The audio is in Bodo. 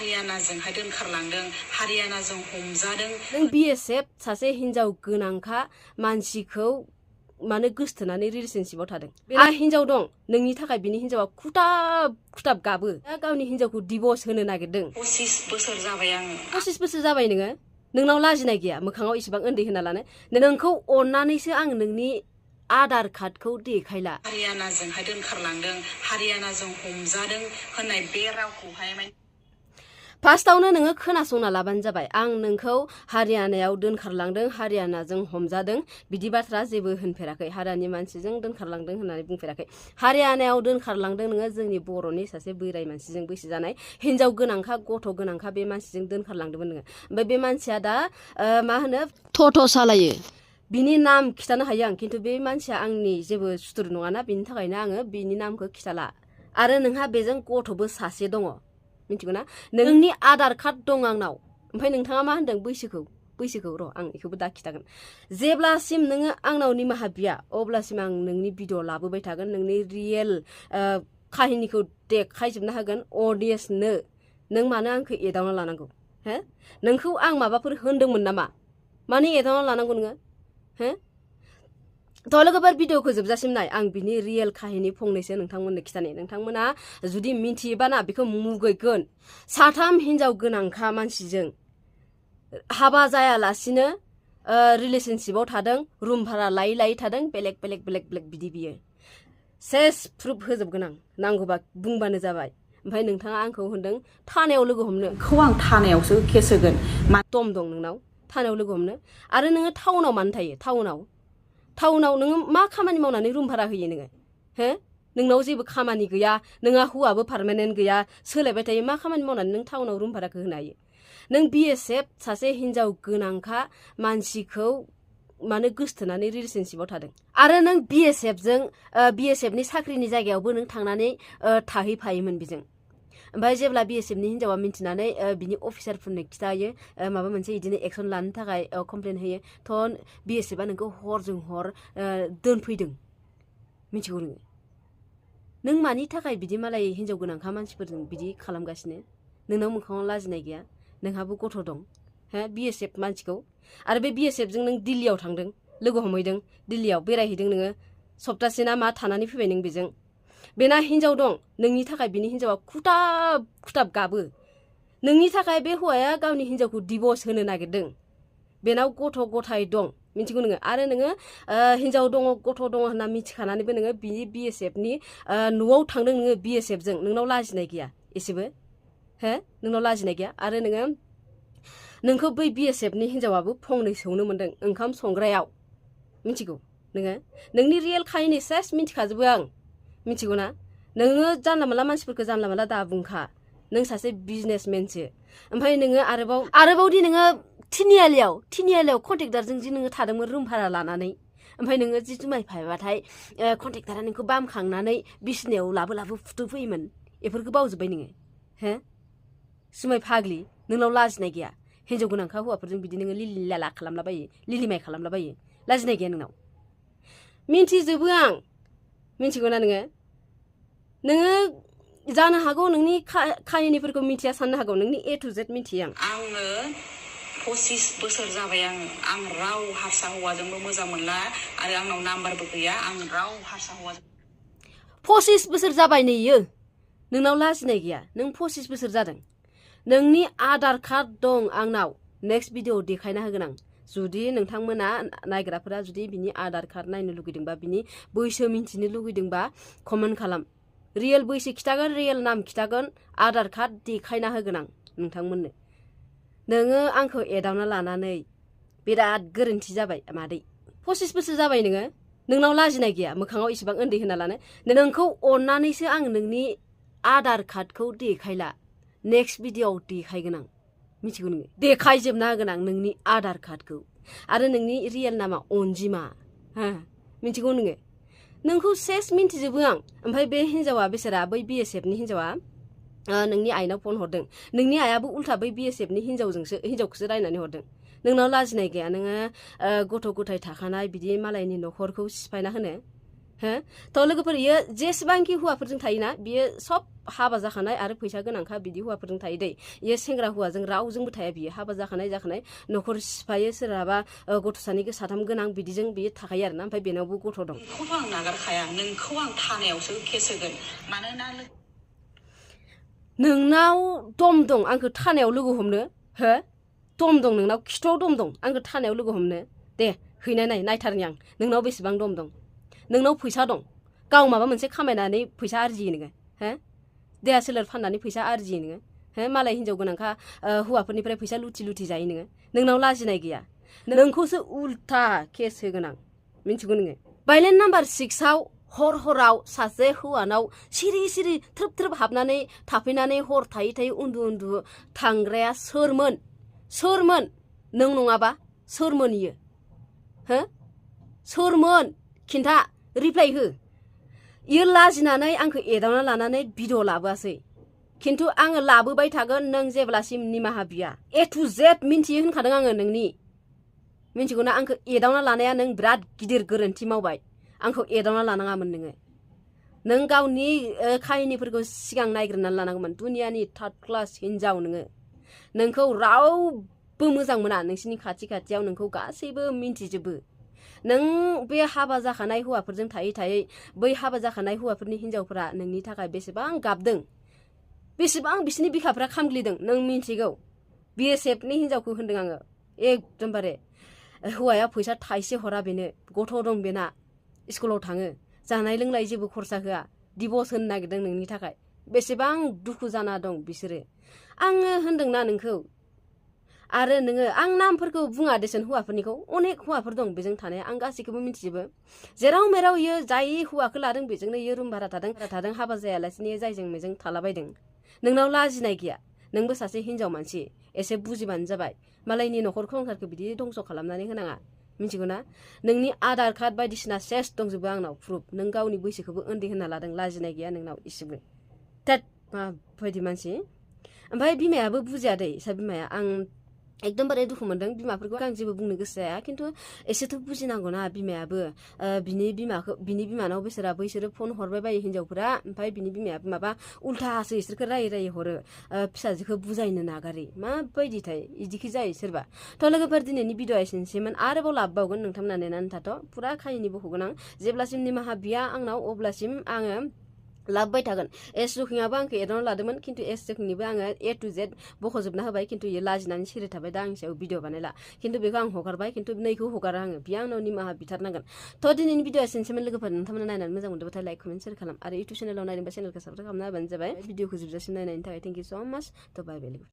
हारियानाजोंहाय दोनखारलांदों हारियानाजों हमजादों नों BSF सासे हिनजाव गोनांखा मानसिखौ माने गोसथोनानै रिलेशनशिपआव थादों बेना हिनजाव दं नोंनि थाखाय बिनि हिनजावा खुथाब गाबो गावनि हिनजावखौ डिभर्स होनो नागिरदों 25 बोसोर जाबाय आङो 25 बोसोर जाबाय नोङो नोंनाव लाजिनाय गैया मोखाङाव इसेबां उन्दै होना लानो नोंखौ अननानैसो आं नोंनि आधार कार्डखौ देखायला हारियानाजोंहाय दोनखारलांदों हारियानाजों हमजादों होननाय बे रावखौहाय फार्स्टआवनो नोङो खोनासंना लाबानो जाबाय आं नोंखौ हारियानायाव दोनखारलांदों हारियानाजों हमजादों बिदि बाथ्रा जेबो होनफेराखै हारियानि मानसिजों दोनखारलांदों होननानै बुंफेराखै हारियानायाव दोनखारलांदों नोङो जोंनि बर'नि सासे बोराय मानसिजों बैसो जानाय हिनजाव गोनांखा गथ' गोनांखा बे मानसिजों दोनखारलांदोंमोन नोङो ओमफ्राय बे मानसिया दा मा होनो टट' सालायो बिनि नाम खिथानो हायो आं खिन्थु बे मानसिया आंनि जेबो सुथुर नङाना बिनि थाखायनो आङो बिनि नामखौ खिथाला आरो नोंहा बेजों गथ'बो सासे दङ मिथिगौ ना नोंनि आधार कार्ड दं आंनाव ओमफ्राय नोंथाङा मा होनदों बैसोखौ र' आं बेखौबो दा खिथागोन जेब्लासिम नोङो आंनाव निमाहा बिया अब्लासिम आं नोंनि भिडिअ लाबोबाय थागोन नोंनि रियेल काहिनिखौ देखायजोबना होगोन अडियन्सनो नों मानो आंखौ एदावना लानांगौ हो नोंखौ आं माबाफोर होनदोंमोन नामा मानो एदावना लानांगौ नोङो हो थ' लोगोफोर भिडिअखौ जोबजासिम नाय आं बिनि रियेल काहिनि फंनैसो नोंथांमोननो खिथानो नोंथांमोना जुदि मिथियोबाना बेखौ मुगैगोन साथाम हिनजाव गोनांखा मानसिजों हाबा जायालासिनो रिलेशनशिपआव थादों रुम भारा लायै थादों बेलेग बिदि बियो सेस प्रुफ होजोबगोन आं नांगौबा बुंबानो जाबाय ओमफ्राय नोंथाङा आंखौ होनदों थानायाव लोगो हमनो खौ आं थानायावसो केस होगोन दम दं नोंनाव थानायाव लोगो हमनो आरो नोङो टाउनाव मानो थायो टाउनाव नोङो मा खामानि मावनानै रुम भारा होयो नोङो हो नोंनाव जेबो खामानि गैया नोंहा हौवाबो पार्मानेन्ट गैया सोलायबाय थायो मा खामानि मावनानै नों टाउनाव रुम भाराखौ होनो हायो नों BSF सासे हिनजाव गोनांखा मानसिखौ माने गोसथोनानै रिलेशनशिपआव थादों आरो नों BSFनि साख्रिनि जायगायावबो नों थांनानै थाहैफायोमोन बेजों ओमफ्राय जेब्ला BSFनि हिनजावा मिन्थिनानै बिनि अफिसारफोरनो खिथायो माबा मोनसे बिदिनो एक्सन लानो थाखाय कमप्लेन होयो थ' BSFआ नोंखौ हरजों हर दोनफैदों मिथिगौ नों मानि थाखाय बिदि मालाय हिनजाव गोनांखा मानसिफोरजों बिदि खालामगासिनो नोंनाव मोखाङाव लाजिनाय गैया नोंहाबो गथ' दं हो BSF मानसिखौ आरो बे BSFजों नों दिल्लीयाव थांदों लोगो हमहैदों दिल्लीयाव बेरायहैदों नोङो सप्तासे ना मा थानानै फैबाय नों बेजों बेना हिनजाव दं नोंनि थाखाय बिनि हिनजावा खुथाब गाबो नोंनि थाखाय बे हौवाया गावनि हिनजावखौ डिभर्स होनो नागिरदों बेनाव गथ' गथाय दं मिथिगौ नोङो आरो नोङो हिनजाव दङ गथ' दङ होनना मिथिखानानैबो नोङो बिनि BSFनि न'आव थांदों नोङो BSFजों नोंनाव लाजिनाय गैया एसेबो हो नोंनाव लाजिनाय गैया आरो नोंखौ बै BSFनि हिनजावाबो फंनैसोआवनो मोन्दों ओंखाम संग्रायाव मिथिगौ नोङो नोंनि रियेल काहिनि सेस मिथिखाजोबो आं मिथिगौ ना नोङो जानला मोनला मानसिफोरखौ जानला मोनला दा बुंखा नों सासे बिजनेसमेनसो ओमफ्राय नोङो आरोबावदि नोङो थिनियालियाव कन्ट्रेक्टारजों जि नोङो थादोंमोन रुम भारा लानानै ओमफ्राय नोङो जि जुमाय फायबाथाय कन्ट्रेक्टारा नोंखौ बामखांनानै बिसिनायाव लाबो फुथुफैयोमोन बेफोरखौ बावजोब्बाय नोङो हो जुमाय फाग्लि नोंनाव लाजिनाय गैया हिनजाव गोनांखा हौवाफोरजों बिदि नोङो लिलिलाला खालामलाबायो लिलिमाय खालामलाबायो लाजिनाय गैया नोंनाव मिन्थिजोबो आं मिन्थिगौ ना नोङो जानो हागौ नोंनि काहिनिफोरखौ मिथिया साननो हागौ नोंनि A to Z मिथियो आङो 25 बोसोर जाबाय आं राव हारसा हौवाजोंबो मोजां मोनला आरो आंनाव नाम्बारबो गैया आं राव हारसा हौवाजों 25 बोसोर जाबाय नैयो नोंनाव लाजिनाय गैया नों 25 बोसोर जादों नोंनि आधार कार्ड दं आंनाव नेक्स्ट भिडिअ देखायना होगोन आं जुदि नोंथांमोना नायग्राफोरा जुदि बिनि आधार कार्ड नायनो लुगैदोंबा बिनि बैसो मिन्थिनो लुगैदोंबा कमेन्ट खालाम रियेल बैसो खिथागोन रियेल नाम खिथागोन आधार कार्ड देखायना होगोन आं नोंथांमोननो नोङो आंखौ एदावना लानानै बिराद गोरोन्थि जाबाय मादै 25 बोसोर जाबाय नोंनाव लाजिनाय गैया मोखाङाव इसेबां उन्दै होना लानो नोंखौ अननानैसो आं नोंनि आधार कार्डखौ देखायला नेक्स्ट भिडिअआव देखायगोन आं मिथिगौ नोङो देखायजोबना होगोन आं नोंनि आधार कार्डखौ आरो नोंनि रियेल नामा अनजिमा हो मिथिगौ नोंखौ सेस मिन्थिजोबो आं ओमफ्राय बे हिनजावा बेसारा बै BSFनि हिनजावा नोंनि आइनाव फन हरदों नोंनि आइयाबो उल्था बै BSFनि हिनजावखौसो रायनानै हरदों नोंनाव लाजिनाय गैया नोङो गथ' गथाय थाखानाय बिदि मालायनि न'खरखौ सिफायना होनो हो थ' लोगोफोर इयो जेसेबांखि हौवाफोरजों थायोना बियो सब हाबा जाखानाय आरो फैसा गोनांखा बिदि हौवाफोरजों थायो दै इयो सेंग्रा हौवाजों रावजोंबो थाया बियो हाबा जाखानाय न'खर सिफायो सोरहाबा गथ' साथाम गोनां बिदिजों बियो थाखायो आरोना ओमफ्राय बेनावबो गथ' दं नोंखौथ' आं नागारखाया नोंखौ आं थानायावसो केस होगोन मानोना नोंनाव दम दं आंखौ थानायाव लोगो हमनो हो दम दं नोंनाव खिथुआव दम दं आंखौ थानायाव लोगो हमनो दे हैनाय नायथारनि आं नोंनाव बेसेबां दम दं नोंनाव फैसा दं गाव माबा मोनसे खामायनानै फैसा आरजियो नोङो हो देहा सोलेर फाननानै फैसा आरजियो नोङो हो मालाय हिनजाव गोनांखा हौवाफोरनिफ्राय फैसा लुथि जायो नोंनाव लाजिनाय गैया नोंखौसो उल्था केस होगोन आं मिन्थिगौ नोङो भायलेन नाम्बार 6आव हराव सासे हौवानाव सिरि थ्रोब हाबनानै थाफैनानै हर थायै उन्दु थांग्राया सोरमोन नों नङाबा सोरमोन इयो हो सोरमोन खिन्था रिप्लाइ हो इयो लाजिनानै आंखौ एदावना लानानै भिडिअ लाबोआसै खिन्थु आङो लाबोबाय थागोन नों जेब्लासिम निमाहा बिया A to Z मिन्थियो होनखादों आङो नोंनि मिन्थिगौना आंखौ एदावना लानाया नों बिराद गिदिर गोरोन्थि मावबाय आंखौ एदावना लानाङामोन नों गावनि खाहिनिफोरखौ सिगां नायग्रोनानै लानांगौमोन दुनियानि थार्ड क्लास हिनजाव नोंखौ रावबो मोजां मोना नोंसिनि खाथियाव नोंखौ गासैबो मिन्थिजोबो नों बे हाबा जाखानाय हौवाफोरजों थायै बै हाबा जाखानाय हौवाफोरनि हिनजावफोरा नोंनि थाखाय बेसेबां गाबदों बेसेबां बिसिनि बिखाफ्रा खामग्लिदों नों मिन्थिगौ BSFनि हिनजावखौ होनदों आङो एकदमबारे हौवाया फैसा थाइसे हरा बेनो गथ' दं बेना स्कुलाव थाङो जानाय लोंनाय जेबो खरसा होआ डिभर्स होनो नागिरदों नोंनि थाखाय बेसेबां दुखु जाना दं बिसोरो आङो होनदोंना नोंखौ आरो नोङो आं नामफोरखौ बुङा देसन हौवाफोरनिखौ अनेक हौवाफोर दं बेजों थानाया आं गासैखौबो मिन्थिजोबो जेराव मेराव इयो जाय हौवाखौ लादों बेजोंनो इयो रुम भारा थादों हाबा जायालासिनो जायजों मेजों थालाबायदों नोंनाव लाजिनाय गैया नोंबो सासे हिनजाव मानसि एसे बुजिबानो जाबाय मालायनि न'खर संसारखौ बिदि दंस' खालामनानै होनाङा मिन्थिगौ ना नोंनि आधार कार्ड बायदिसिना सेस दंजोबो आंनाव प्रुफ नों गावनि बैसोखौबो उन्दै होनना लादों लाजिनाय गैया नोंनाव इसेबो टेट माबायदि मानसि ओमफ्राय बिमायाबो बुजिया दै सा बिमाया आं एकदमबारे दुखु मोनदों बिमाफोरखौ आं जेबो बुंनो गोसो जाया खिन्थु एसेथ' बुजिनांगौना बिमायाबो बिनि बिमानाव बैसोरो फन हरबाय बायो हिनजावफोरा ओमफ्राय बिनि बिमायाबो माबा उल्थासो इसोरखौ रायै हरो फिसाजोखौ बुजायनो नागारै माबायदिथाय इदिखि जायो सोरबा थ' लोगोफोर दिनैनि भिडिअ एसेनोसैमोन आरोबाव लाबोबावगोन नोंथांमोना नेनानै थाथ' फुरा खाहिनि बख'गोन आं जेब्लासिम निमाहा बिया आंनाव अब्लासिम आङो लाबोबाय थागोन एस जखिङाबो आंखौ एदावना लादोंमोन खिन्थु एस जखिंनिबो आङो A to Z बख'जोबना होबाय खिन्थु इयो लाजिनानै सिरि थाबाय दा आंनि सायाव भिडिअ बानायला खिन्थु बेखौ आं हगारबाय खिन्थु नैखौ हगारा आङो बियो आंनाव निमाहा बिथारनांगोन थ' दिनैनि भिडिअ एसेनोसैमोन लोगोफोर नोंथांमोना नायनानै मोजां मोनदोंबाथाय लाइक कमेन्ट शेयार खालाम आरो इउटुब चेनेलाव नायदोंबा चेनेलखौ साबस्क्राइब खालामना होबानो जाबाय भिडिअखौ जोबजासिम नायनायनि थाखाय थेंक इउ स' माच थ' बाय बाय लोगो